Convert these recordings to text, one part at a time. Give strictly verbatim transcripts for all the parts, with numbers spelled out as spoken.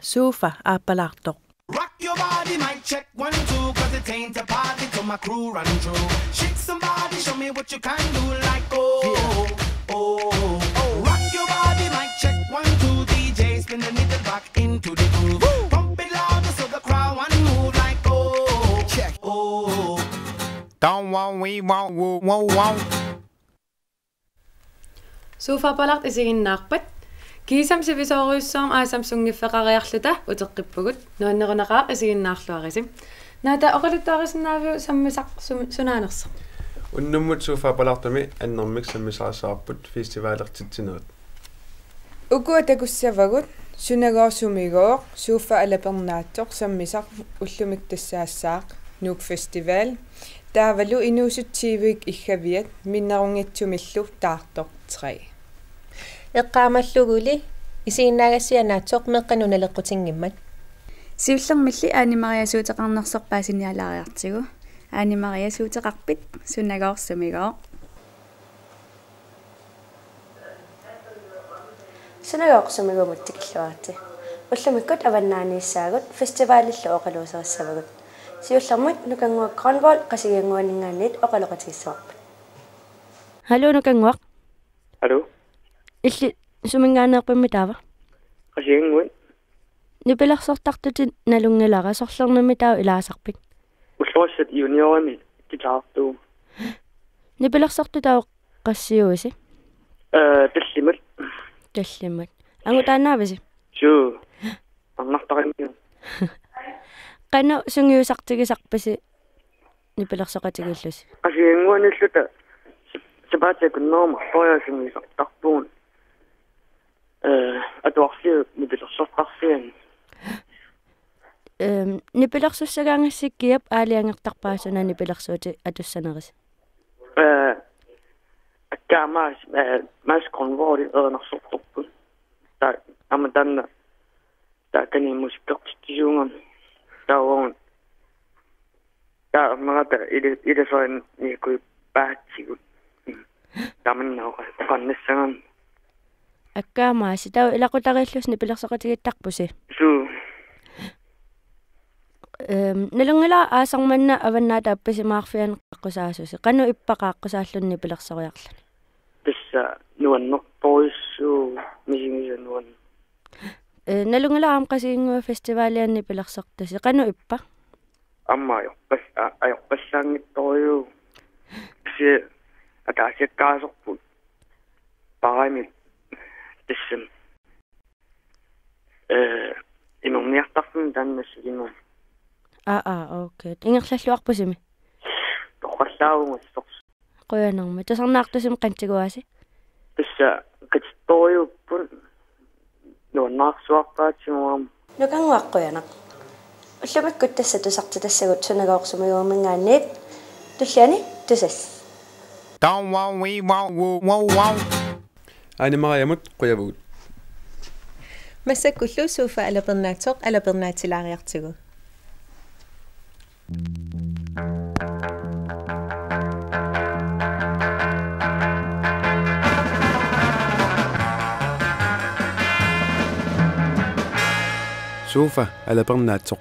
Sofa aappalaartoq. Rock your body, mic check, one, two, cause it ain't a party till my crew run through. Shake somebody, show me what you can do, like, oh, oh. Rock your body, mic check, one, two, D J, spin the needle back into the groove. Pump it louder so the crowd want move, like, oh, check, oh. Don't worry, won't, woo, woo, won't. Sofa aappalaartoq isiginnaarpat? Kiisami sivisoorujussuarmik aasami sunngiffeqariarluta uteqqippugut. Nuannerunaqaaq, isiginnaarluarisi. Naata, oqaluttuarisinnaaviuk sammisaq sum-, sunaanersoq? Unnummut Sofa aappalaartumi annermik sammisaassavarput festivalertitsinerit. Ukua takussavagut: Sunagooq Sumigooq, Sofa Alapernaatsoq, sammisaq ullumi tassaassaaq Nuuk Festival, taavalu inuusuttut tyvit iggaviat minnerunngitsumillu taartoq tre. Eqqaamalluguli isiginnaagassiaq Naatsoq, meeqqanut naleqqutinngimmat. Siullermilli Ane Maria suuteqarnersoq paasiniaalaariartigu. Ane Maria, suuteqarpit? Sunagooq Sumigooq. Sunagooq Sumigooq, tikilluaritsi. Ullumikkut avannaaniissaagut, festivalillu oqaluuserissavagut. Siullermik Nukannguaq Grønvold Qasigiannguaninngaanniit oqaloqatigissavarput. Hallo, Nukannguaq. Hallo. Illit suminngaanneerpimmi taava? Qasigiannguit. Nipilersortartutit nalunngilara, sorlernermi taava ilaasarpit? Ullorissat juniorimi guitartuuvoq. Nipilersortut taava qassiuisi? Øh, tallimat. Tallimat. Angutaannaavisi? Suu. Arnartaqanngilaq. Qanoq sungiusartigisarpisi nipilersoqatigiillusi? Qasigiannguanilluta sap-, sapaatip akunnerani marloriaaseq sungiusartarpugut. Øh, atuarfiup nipilersortarfiani. Øhm, nipilersussagaangassi kiap aalajangertarpa suna nipilersuutit atussanerisi? Øh, Akkaamaas, øh, Mads Grønvold erinarsortorput. Taava aamma taanna taakani musikkertitsisuugami. Taava uagut taava aamma ila-, ilasarinnikuuppaatsigut. Tamanna oqa-, oqarnissaagami. Akkaamaasi, taava ilaqutariillusi nipilersoqatigiittarpusi? Suu. Øhm, nalunngilara aasaq manna Avannaata Appisimaarfiani qaqqusaasusi. Qanoq ippa qaaqqusaalluni nipilersoriarluni? Tassa nuannertorujussuuvoq, misigisaq nuann-. Øh, nalunngilara aamma Qasigiannguit Festivaliani nipilersortusi. Qanoq ippa? Aamma ajorpas-, a-, ajorpassaanngitsorujuuvoq. Kisianni ataasiakkaasarput. Paarimi tassami. Øh, imerniartarfimmi taanna silinga. Aa, aa, okay. Ingerlalluarpusimi? Toqqallaavunga soorlu. Qujanarmi. Tusarnaartusimi qanoq tiguaasi? Tassa qatittorujuupput, nuannaarsuarpaatsigut aamma. Nukannguaq, qujanaq. Ullumikkut tassa tusartitassagut Sunagooq Sumigoominngaanniit. Tulliani tusas. Don't worry, won't, woo, woo, won't. Ane Mariamut qujavugut. Massakkullu Sofa Alapernaatsoq alapernaatsilaariartigu. Sofa Alapernaatsoq.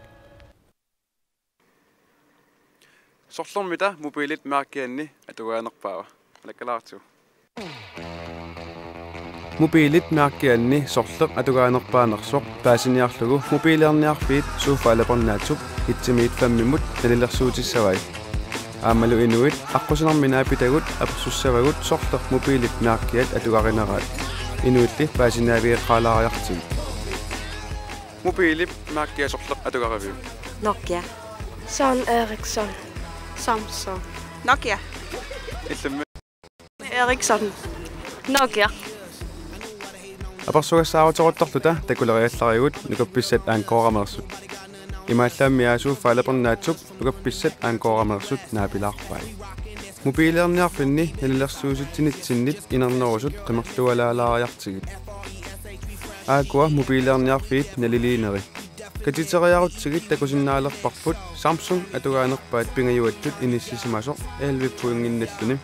Sorlermita mobiilit mærkianni atugaanerpaava? Alakkalaartigu. Mobiilit mærkianni sorleq atugaanerpaanersoq paasiniarlugu mobiilerniarfiit Sofa Alapernaatsup itsimiit femmimut nalilersuutissavai. Aammalu inuit aqqusinermi naapitagut apersussavagut sorleq mobiilit mærkiat atugarineraat. Inuilli paasiniaavigeqqaalaariartigit. Mobiilit mærkiat sorleq atugariviuk? Nokia. Sony Ericsson. Samsung. Nokia. Illimmi? Ericsson. Nokia. Apersugassaaruteruttorluta takuleriallarigut nukappissat Ankorameersut. Imaallaammi Sofa Alapernaatsup nukappissat Ankorameersut naapilaarpai. Mobiilerniarfinni nalilersuusitsinitsinnit inernerusut qimerlualaalaariartigit. Aakkua mobiilerniarfiit naliliineri. Katiteriarutsigit takusinnaalerparput Samsung atugaanerpaat pingajuattut inissisimasoq elleve pointinnalluni.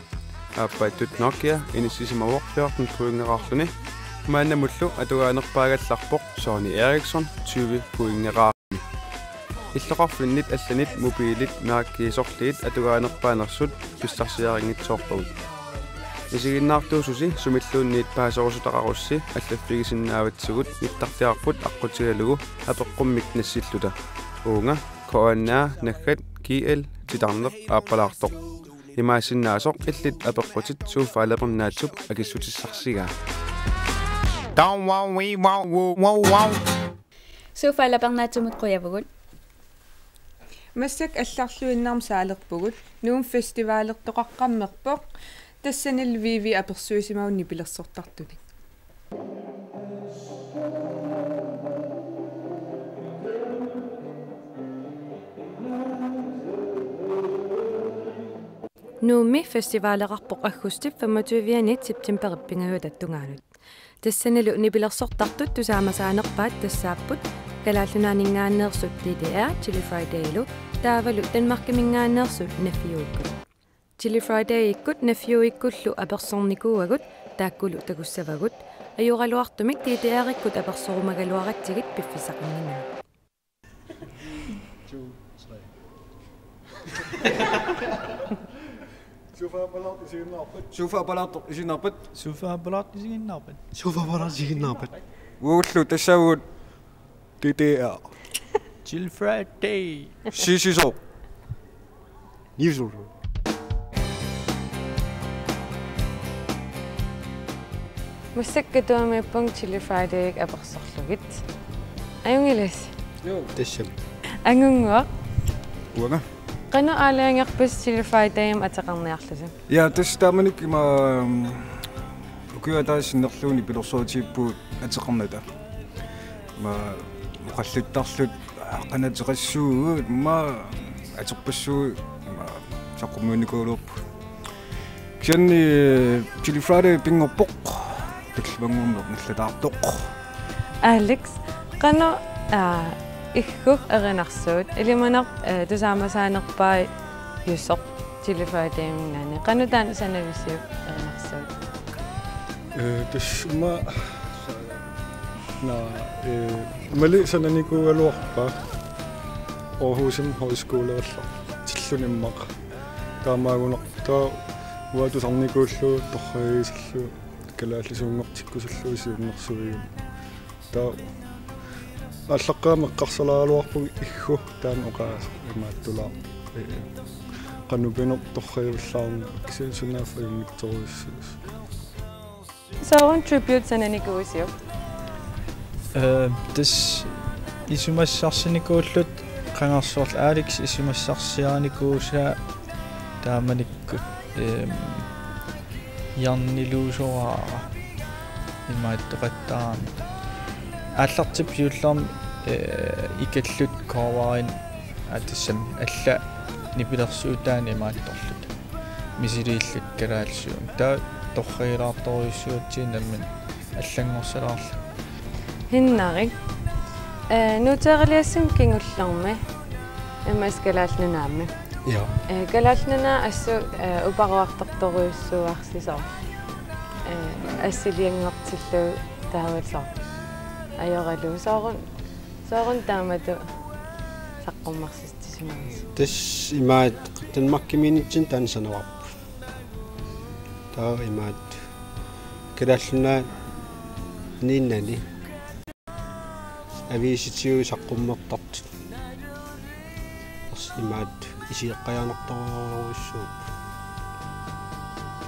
Aappaattut Nokia inissisimavoq fjorten pointeqarluni. Maannamullu atugaanerpaagallarpoq Sony Ericsson tyve pointeqarami. Illoqarfinnit allanit mobilit mærkii sorliit atugaanerpaanersut pissarsiarinngitsoorpagut. Isiginnaartuususi sumilluunniit paaserusutaqarussi allaffigisinnaavatsigut nittartagarput aqqutigalugu apeqqummik nassilluta. Uunga K N R naggat G L titarneq aappalaartoq. Imaassinnaasoq illit apeqqutit Sofa Lapernaatsup akissutissarsigaa. Don't wow, we wow, woo, wow, wow. Sofa Lapernaatsumut qujavugut. Massakkut allarluinnarmik saalerpugut. Nuummi festivalertoqaqqammerpoq. Tassanilu Vivi apersuisimagunik nipilersortartunik. Nuummi festivalerarpoq aggustip femogtyve-anit septemberip pingajuata tungaanut. Tassanilu nipilersortartut tusaamasaanerpaat tassaapput Kalaallit Nunaanninngaanneersut D D R Chilly Fridaylu taavalu Danmarkiminngaanneersut Naffiukkut. Chilly Fridayikkut Naffiukkullu apersornikuuagut taakkulu takussavagut. Ajoraluartumik D D R-ikkut apersorumagaluaratsigit piffissaqannginnami. Two, three. Sofa Apalaartoq isiginnaarpat. Sofa Apalaartoq isiginnaarpat. Sofa Apalaartoq isiginnaarpat. Sofa Apalaartoq isiginnaarpat. Uagullu tassaagut D D R. Chilly Friday. Siisisooq. Niusoq. Massakkut Katuamiippunga Chilly Friday apersorlugit. Ajunngilasi? Joo. Tassami. Angunnguaq. Uanga. Qanoq aalajangerpisi Chilly Friday-mik ateqarniarlusi? Ja, tassa taamanikkut ima, mm, ukiup ataatsip sinnerlugu nipilersortigipput ateqarnata. Ima oqallittarluta qanoq ateqassuugut, ima atorpassuugut, ima saqqummiunnikuugaluarpugut. Kisianni Chilly Friday pinngorpoq, tallimanngorneq nallataartoq. Alex, qanoq, aa, iggut erinarsuut, ilimanarpoq, ee, tusaamasaanerpaajusoq Chilly Friday-minngaanniit. Qanoq taanna sanavisiuk erinarsuut? Ee, tassa ima, naa, ee, imaluunniit sananikuugaluarpara Aarhusimi højskolerallartilluni immaqa. Taamaagunarpoq taava uanga tusarnikuullugu torragiisallugu kalaallisuunngortikkusullugu siunnersuigamik. Taava aallaqqaammut eqqarsalaaraluarpugut iggut taanna oqaaseq imaattulaarpoq. Ee, qanoq pinerpoq torragivallaarneq kisianni sunaaffa ajunngitsorujussuusoq. Sooruna tribute sananikuuisiuk? Ee, tassa isumassarsinikuulluta qangarsuarlu Alex isumassarsiarinikuusaa taamanikkut, eem, hjerneluusoraara imaattoqattaarami. Aallartippoq siullermik, ee, ikalluta coverimik, aa, tassami alla nipilersuutaanni imaattorluta. Misiliilluta kalaallisuunik. Taava torragilaartorujussuugatsigu nammineq allanngorsalaarlunga. Hinnarik. Ee, Nuuteeraliassimi kingullermi. Imaassi Kalaallit Nunaammi. Ja. Ee, Kalaallit Nunaat assut, ee, uparuartortorujussuuarsi soorlu. Ee, assilianngortillugu taavalu soorlu. Ajoralugu sooruna, sooruna taamatut saqqummersis- Tassa imaattoq Danmarkimiinnitsinni taanna sanavarput. Taava imaattoq Kalaallit Nunaanniinnani aviisitigut saqqummertartut. Tassa imaattoq isioqqajaanartorujussuupput.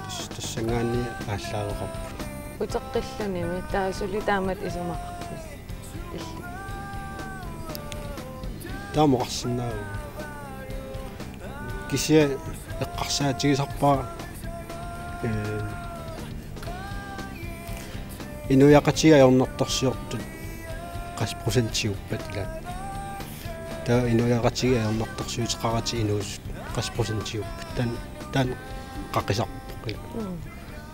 Tassa tassanngaanniit aallaaveqarput. Uteqqillunimi taava suli taamatut isumaqarpisi? Illit. Taama oqarsinnaavugut. Kisianni eqqarsaatigisarpara, ee, inuiaqatigiit ajornartorsiortut qassit procentiuppat ilaat. Taava inuiaqatigiit ajornartorsiuteqaratik inuusut qassit procentiuppat. Taanna, taanna qaqisarpoq. Mm.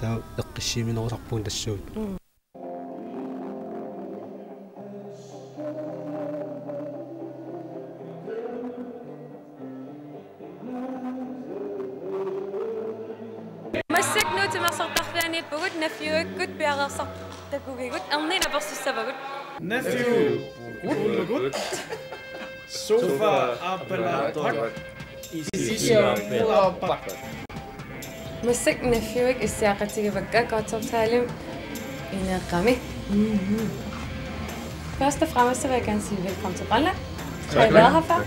Taava eqqissiiminerusarpugut tassuuna. Mm. Massakkut Nuup timersortarfianiippugut, Naffiukkut piareersar- Takugigut, erniinnaq apersussavagut. Nephew, Rut, Rut. Sofa, Appala, Drak. Isisi, Appala. Massakkut Nephew-ik issiaqatigivakka Godthåbshallimi ineeqqami. Mhm. Først og fremmest så vil jeg gerne sige velkommen til Grønland. Har I været her før?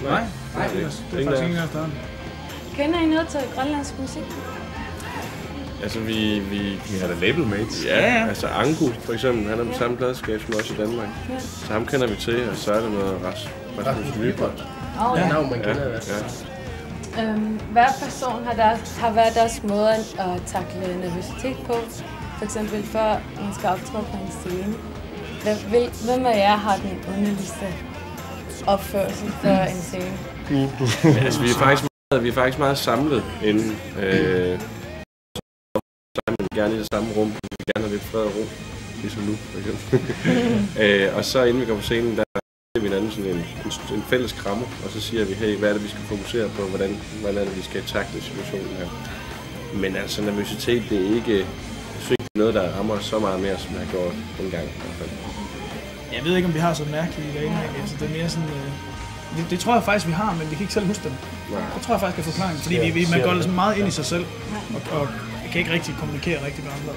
Nej. Nej, det er, det er faktisk ikke engang efterhånden. Kender I noget til grønlandsk musik? Altså, vi, vi, vi har da labelmates. Ja, ja. Altså, Angu, for eksempel, han er på samme pladskab som os i Danmark. Ja. Så ham kender vi til, og så er der noget Ras, Rasmus Lyberth. Oh, Ja, ja. navn man kender i hvert Ja. fald. Øhm, hver person har, deres, har hver deres måde at takle nervøsitet på. For eksempel før man skal optræde på en scene. Hvem, hvem, hvem af jer har den underligste opførsel før en scene? Ja, altså, vi er faktisk meget, vi er faktisk meget samlet inde. Øh, sammen, gerne i det samme rum. Vi vil gerne have lidt fred og ro. Ligesom nu, for eksempel. øh, og så inden vi går på scenen, der giver vi hinanden sådan en, en, en fælles krammer, og så siger vi, hey, hvad er det, vi skal fokusere på? Hvordan, hvordan er det, vi skal takle situationen her? Men altså, nervøsitet, det er ikke, jeg synes ikke, det er noget, der rammer os så meget mere, som jeg har gjort dengang i hvert fald. Jeg ved ikke, om vi har så mærkelige vaner, ikke? Altså, det er mere sådan... Øh, det, det tror jeg faktisk, vi har, men vi kan ikke selv huske dem. Nej. Det tror jeg faktisk er forklaringen, fordi vi, vi, man går ligesom meget ind i sig selv, og, og kan ikke rigtig kommunikere rigtig med andre.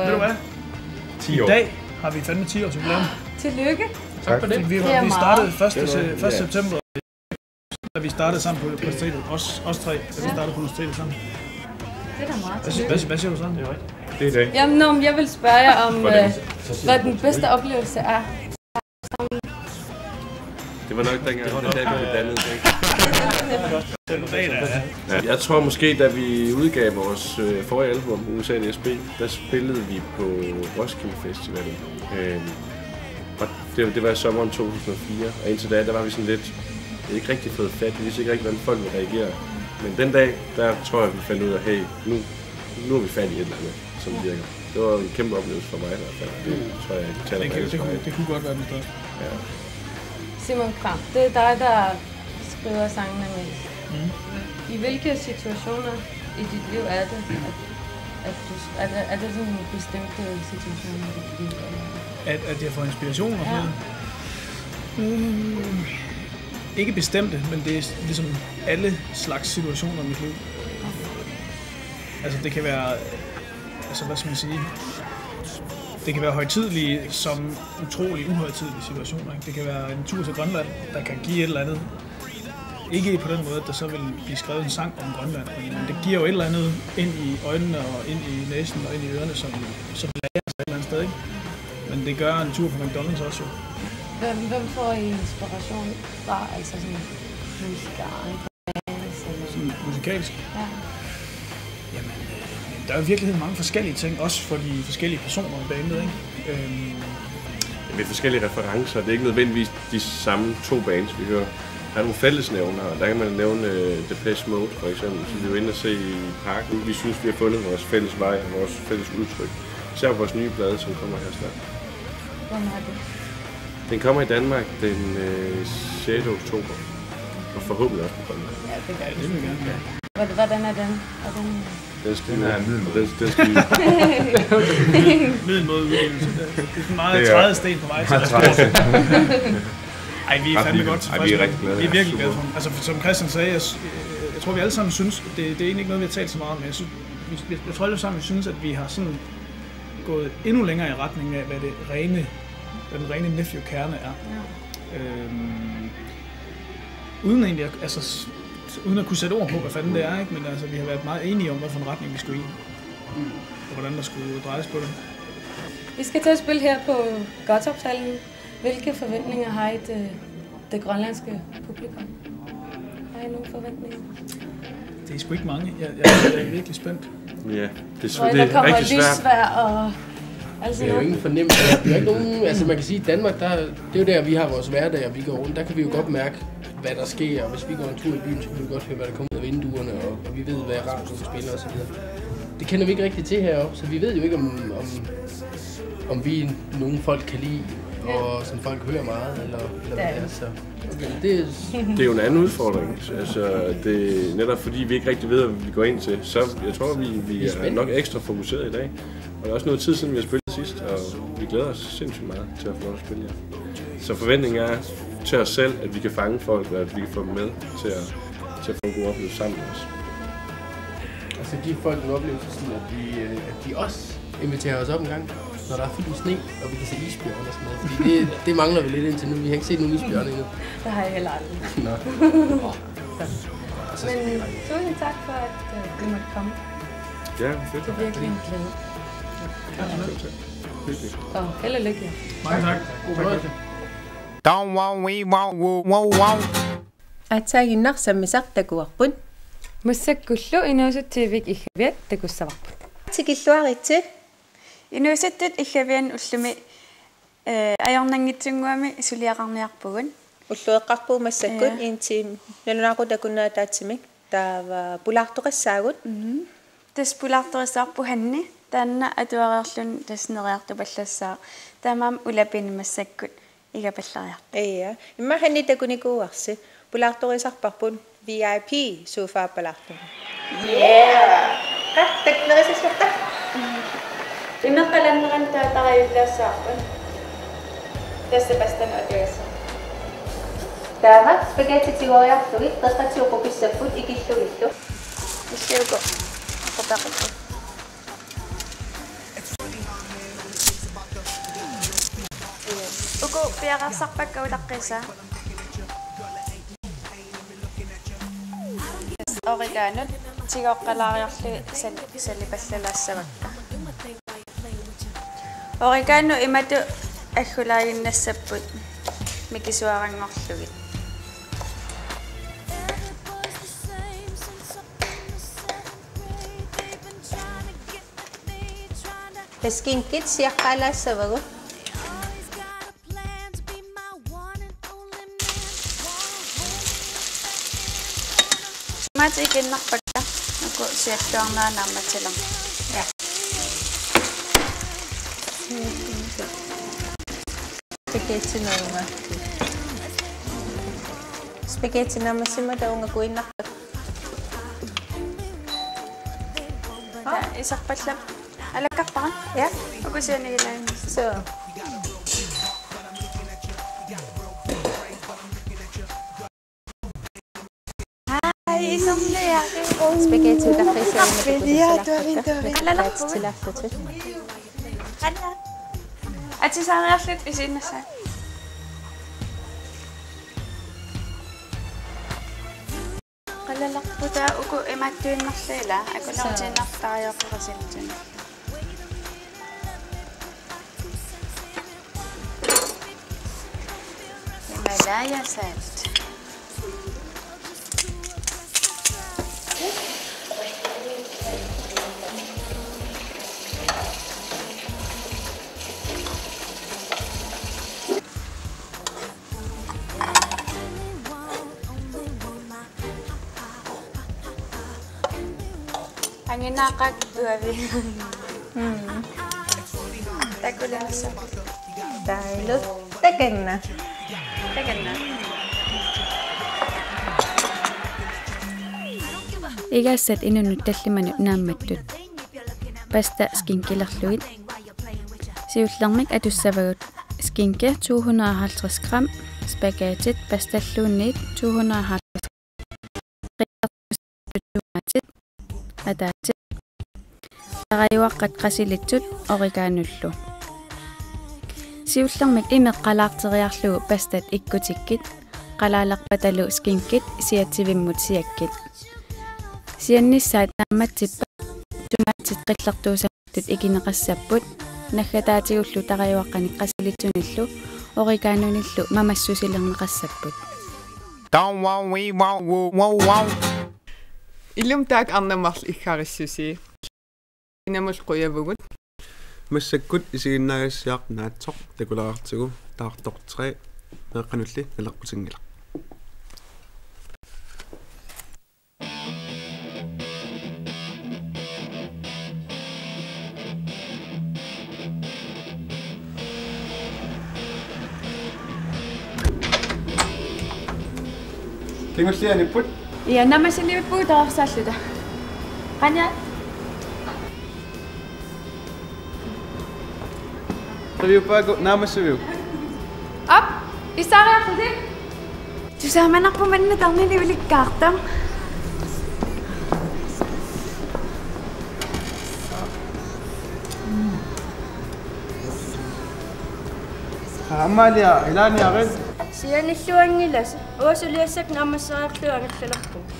Ved du hvad? I ti år. Dag har vi fandme ti års jubilæum. Tillykke. Tak for det. Vi, Det er vi meget. Startede første, Det er noget, se- første ja. September, da vi startede sammen på universitetet. Os, os tre, da vi startede på universitetet sammen. Det er da meget Hvad, tillykke. hvad, hvad siger du så? Det er i dag. Jamen, nå, men jeg vil spørge jer om, Hvordan? øh, hvad den bedste oplevelse er. Det var nok dengang, den dag, vi blev dannet, ikke? Den dag, der er. Ja, jeg tror måske, da vi udgav vores øh, forrige album, U S A D S B, der spillede vi på Roskilde Festival. Øh, og det, det var i sommeren to tusind og fire, og indtil da, der var vi sådan lidt, vi havde ikke rigtig fået fat, vi vidste ikke rigtig, hvordan folk ville reagere. Men den dag, der tror jeg, vi fandt ud af, hey, nu, nu har vi fat i et eller andet, som virker. Det var en kæmpe oplevelse for mig i hvert fald. Det tror jeg, jeg taler Det, for kan, alle det, kunne, vegne. Det kunne godt være den største. Ja. Simon Kram, det er dig, der skriver sangene mest. Mm. I hvilke situationer i dit liv er det, at, at du, er, det, er det sådan nogle bestemte situationer i dit liv? Eller? At, at jeg får inspiration og sådan Ja. noget. Mm, ikke bestemte, men det er ligesom alle slags situationer i mit liv. Altså det kan være, altså hvad skal man sige, det kan være højtidelige som utrolig uhøjtidelige situationer. Ikke? Det kan være en tur til Grønland, der kan give et eller andet. Ikke på den måde, at der så vil blive skrevet en sang om Grønland, men det giver jo et eller andet ind i øjnene og ind i næsen og ind i ørerne, som, som lærer sig et eller andet sted. Ikke? Men det gør en tur på McDonald's også jo. Hvem, hvem får I inspiration fra? Altså sådan musikere, andre bands, eller Sådan musikalsk. Ja. Jamen, øh, der er i virkeligheden mange forskellige ting, også for de forskellige personer i bandet, ikke? Øhm, Med forskellige referencer. Det er ikke nødvendigvis de samme to bands, vi hører. Der er nogle fællesnævnere, og der kan man nævne uh, Depeche Mode for eksempel, som vi var inde og se i Parken. Vi synes, vi har fundet vores fælles vej og vores fælles udtryk. Især vores nye plade, som kommer her snart. Hvornår er det? Den kommer i Danmark den øh, sjette oktober, og forhåbentlig også på Grønland. Ja, det gør ja, det vil vi gerne. Ja. Hvor- Hvordan er den? Er den Den skal Den er middelmåde. Den, den skal vi Middelmåde udgivelse. Det er sådan meget Det er- trædesten på vej til Meget at trædesten. Ej, vi er Ret fandme vildt. godt Ej, tilfredse vi er med rigtig glade. det. Vi er virkelig Super. Glade for den. Altså, for- som Christian sagde, jeg, sy- jeg tror, vi alle sammen synes, det, det er egentlig ikke noget, vi har talt så meget om, men jeg synes, vi, jeg tror alle sammen, vi synes, at vi har sådan gået endnu længere i retning af, hvad det rene, hvad den rene Nephew-kerne er. Ja. Øhm, uden egentlig at, altså, s- uden at kunne sætte ord på, hvad fanden det er, ikke? Men altså, vi har været meget enige om, hvad for en retning vi skulle i. Og hvordan der skulle drejes på det. I skal til at spille her på Godthåbshallen. Hvilke forventninger har I til det grønlandske publikum? Har I nogle forventninger? Det er sgu ikke mange. Jeg, jeg, jeg er virkelig spændt. Ja, det er, Tror I, det der er kommer rigtig svært. Lysvejr og alt Vi sådan har jo noget? ingen fornemmelse. Vi har ikke nogen, altså man kan sige, i Danmark, der, det er jo der, vi har vores hverdag, og vi går rundt. Der kan vi jo godt mærke, hvad der sker. Hvis vi går en tur i byen, så kan vi godt høre, hvad der kommer ud af vinduerne, og, og vi ved, hvad radioen spiller og så videre. Det kender vi ikke rigtig til heroppe, så vi ved jo ikke, om, om, om vi er nogen, folk kan lide, og som folk hører meget, eller, eller hvad det er. Så det, Det er jo en anden udfordring. Altså, det er netop fordi, vi ikke rigtig ved, hvad vi går ind til. Så jeg tror, vi, vi Vi er er spændt. Nok ekstra fokuseret i dag. Det er også noget tid siden, vi har spillet sidst, og vi glæder os sindssygt meget til at få lov at spille jer. Så forventningen er til os selv, at vi kan fange folk, og at vi kan få dem med til at, til at få en god oplevelse sammen med os. Altså de folk, en oplevelse, sådan, at, vi, øh, at de også inviterer os op en gang, når der er fyldt med sne, og vi kan se isbjørne og sådan noget. Fordi det, det mangler vi lidt indtil nu. Vi har ikke set nogen isbjørne endnu. Det har jeg heller aldrig. Nå. Men tusind tak for, at øh, vi måtte komme. Ja, fedt. Det er virkelig en glæde. Hyggeligt. Og held og lykke. Mange tak. God fornøjelse. Don't worry, wow, wow, wow, wow. Aatsaannguaq sammisaq takuarput. Massakkullu inuusuttut T V-kkut Iggaaviat takussavarput. Tikilluaritsi. Inuusuttut Iggaavianni ullumi eh, ajornanngitsunnguami suliaqarniarpugut. Ullueqqarpugut massakkut Ja. En time nalunaaqutaq akunneri ataatsimik. Taava pulaartoqassaagut. Mhm. Tassa pulaartorissavarput Hanni, taanna atuareerluni tassa neriartupallassaaq. Taamaammat ulapinnut massakkut igapallariarput. Ja. Immaqa Hanni takunikuuarsi. Pulaartorisarparput V I P sofa palaartoq. Yeah. Qaa, takunerisassaarta. Imeqqalanneranni taava tarajullaassavarput. Tassa pastanut atugassaq. Taava spaghetti tigoriarlugit qeqqatigut qupissapput ikillugillu. Illiuku. Qutaqikku. Uku piareersarpakka ulaqqisa. Oregano tigoqqalaariarlugit sal-, salipallalaassavakka. Oregano imatut aggulaaginnassapput mikisuaranngorlugit. Skinkit siaqqaalaassavagut. Maat ikinnarpakka uku sialluarnera naammassilermat. Ja. Spaghetti naamma. Spaghetti naammassimmata uunga kuinnarpakka. Ja, iserpallap. Alakkarpara? Ja. Uku sianigilaarlugit. Suu. Hej, iserliaq. Spaghetti utarfisiarinnakkit. Ja, tuaviin, tuaviin. Qalalaarpugut. Tilaarlutit. Qala. Atisaariarlutit isiinnassaat. Qalalarputa uku imaattuinnarlugit ila, akulerutiinnartariaqarasilitin. Himalaya salt. Anginaaqaaq uavi. Mm. Takulimassaagut. Taavalu. Takanna. Takanna. Igassat inunnut tallimanut naammattut. Pasta skinkilerlugit. Siullermik atussavagut. Skinke to hundrede og halvtreds gram, spaghettit pastalluunniit to hundrede og halvtreds gram, tomatit, ataatit, tarajuaqqat qasilitsut oreganollu. Siullermik imeq qalaarteriarlugu pastat ikkutikkit, qalaalerpatalu skinkit siatsivimmut siakkit. Siannissaat naammassippat tomatit qillertuusa- tut ikineqassapput, naggataatigullu tarajuaqqanik qasilitsunillu oreganonillu mamassusilerneqassapput. Don't worry, wow, wow, wow, wow. Illumi taakku arnat marluk iggarissusi. Inamul qujavugut. Massakkut isiginnaagassiaq naatsoq takulaartigu taartoq tre meeqqanulli naleqqutinngilaq. Kingullianiipput. Ja, naammassinniippugut taarsaarluta. Qanja. Viuppaako naammassiviuk? Aap, pissaariarlutit? Tusaamanarpoq manna tarnini ulikkaartoq. Amalia, ilaanniarit? Sianilluanngilasi. Uanga suliassakka naammasseriarlugu angerlalerpunga.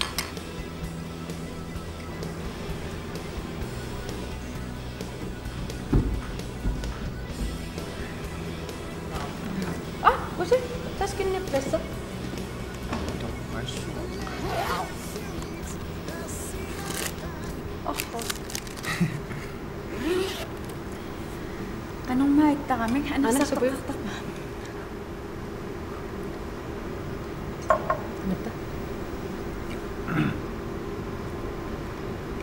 Ah, usi, taskinnippassaaq. Oho. Qanormaa ittaramik, anassapoq.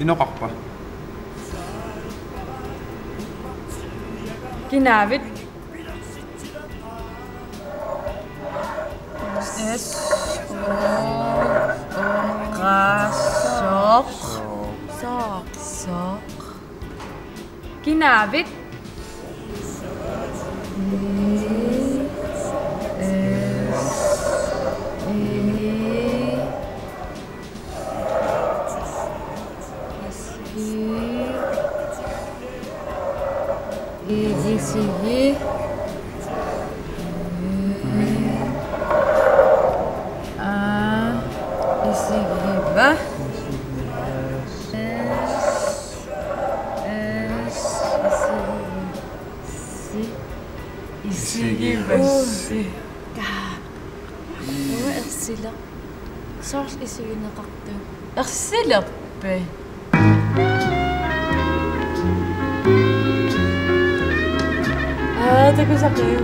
Inoqarpa? Kinaavit? S O O Q A S S O Q. Soq. Soq. Kinaavit? I S I S I I S I A, isigiva. S, S, isigiva. Si. Isigivassi. Taa. Uanga ersiler-. Soorlu isigineqartoq. Ersilerpit? Aa, takusaqaaq.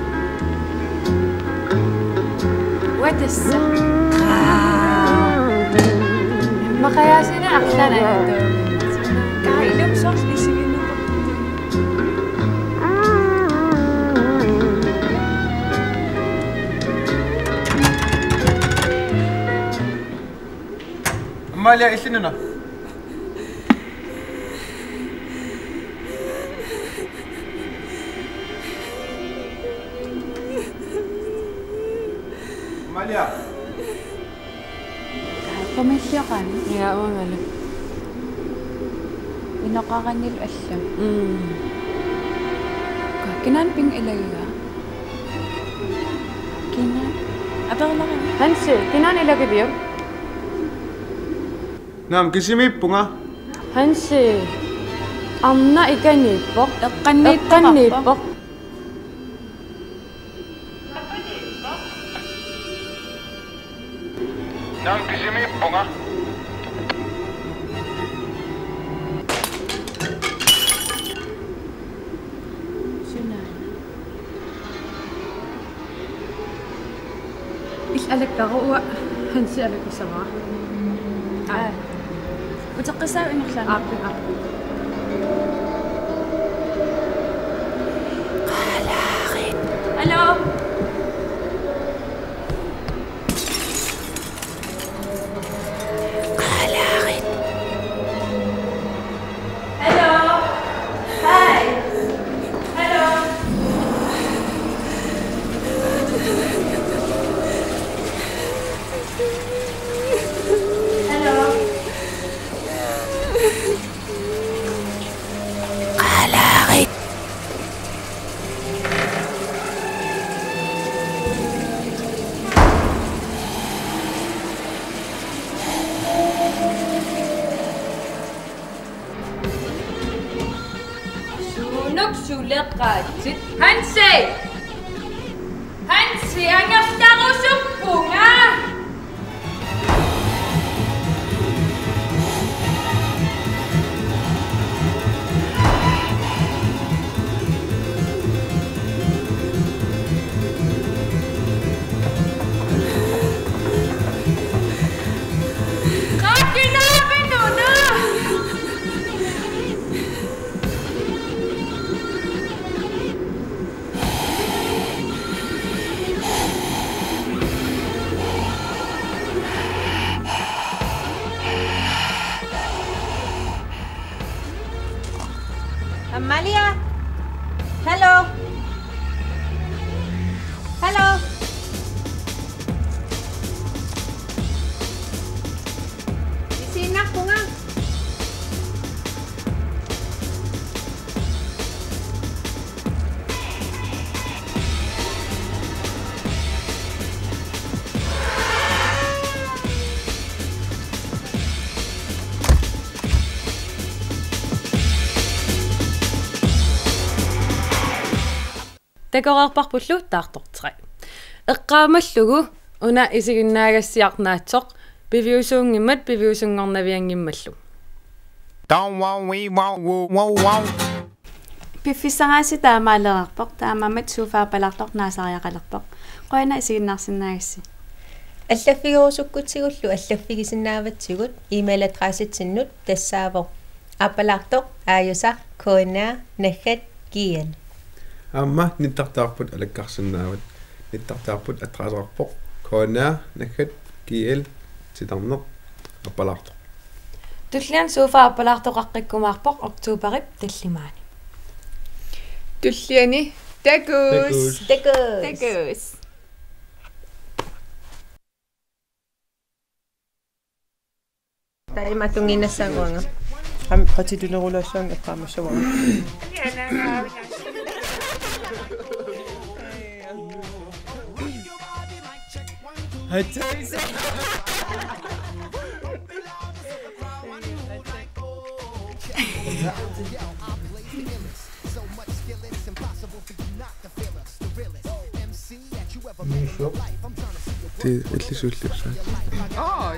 Uanga tassa. Aa. Immaqajaasina arlaanni. Kaa, ilumut soorlu isigineqartoq. Amalia, illinuna. Amalia. Qumilluaqaani. Ja, uangalu. Inoqaranilu allamik. Mm. Ka-, kinaana pinnga ilagigaa? Kinaana? Apernaqa. Hansi, kinaana ilagiviuk? Naamik, kisimiippunga. Hansi, arnaq ikaniippoq. Eqqanniittoqarpoq. Eqqanniippoq. Naamik, kisimiippunga. Sunaana? Illit alakkaruk, uanga Hansi alakkassavara. Aa. Uteqqissavat ingerlaannaq. Aap, aap. Qalaarit. Hallo. Qalaarit. Hallo. Hej. Hallo. Hallo. Qalaarit. Suunuk suleqaatsit? Hansi! Hansi, angerlarusuppunga! Qaa, kinaavit una? Takoreerparpullu taartorteqaat. Eqqaamallugu una isiginnaagassiarnaatsoq piviusuunngimmat piviusunngornavianngimmallu. Don't wow, we wow, woo, wow, wow. Piffissaraasi taamaalereerpoq, taamaammat Sofa Aappalaartoq naasariaqalerpoq. Qujanaq isiginnaarsinnaagassi. Allaffigerusukkussigullu allaffigisinnaavatsigut e-mailadressitsinnut tassaavoq aappalaartoq aajusaq K N R naggat G L. Aamma nittartaarput alakkarsinnaavat. Nittartaarput adresseerpoq K N R naggat G L titarneq aappalaartoq. Tulliani Sofa Aappalaartoq qaqqikkumaarpoq oktoberip tallimaani. Tulliani takuss. Takuss. Takuss. Takuss. Taima tunginnassaanga. Am qatitunerulaassaanga eqqaamassavara. Ti illisuulliussaat. Aa.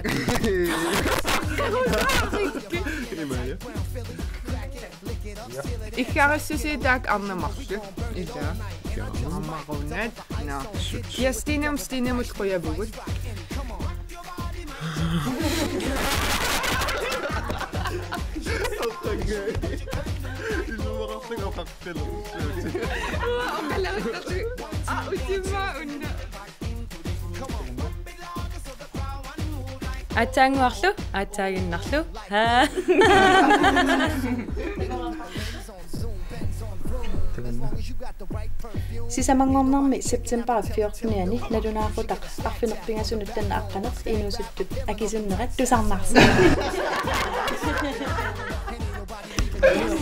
Iggarissusiit taakku arnat marluk. Ilaa. Aamma arnat. Nå. Ja, Stinum, Stinumut qujavugut. Aa, utimma unna. Aatsaannguarlu, aatsaaginnarlu. Haa. Sisamanngornermi september fjortenianni nalunaaqutaq arfineq-pingasunut tanna aqqaneq inuusuttut akisunnerat tusarnaarsi.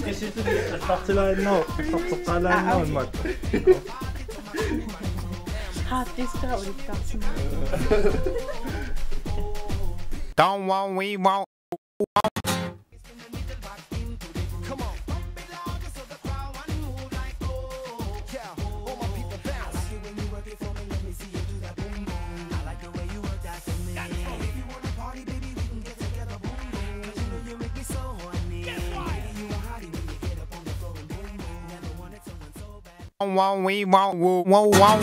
Kisittuli eqqartulaannaq, eqqartoqqaalaannaq. Harddiskera ulikkaarsimapput. Don't worry, won't. Wow, wow, wow, wow, wow, wow.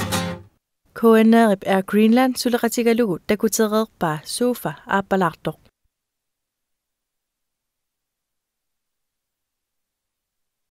K N R-ip Air Greenland suleqatigalugu takutereerpaa Sofa Aappalaartoq.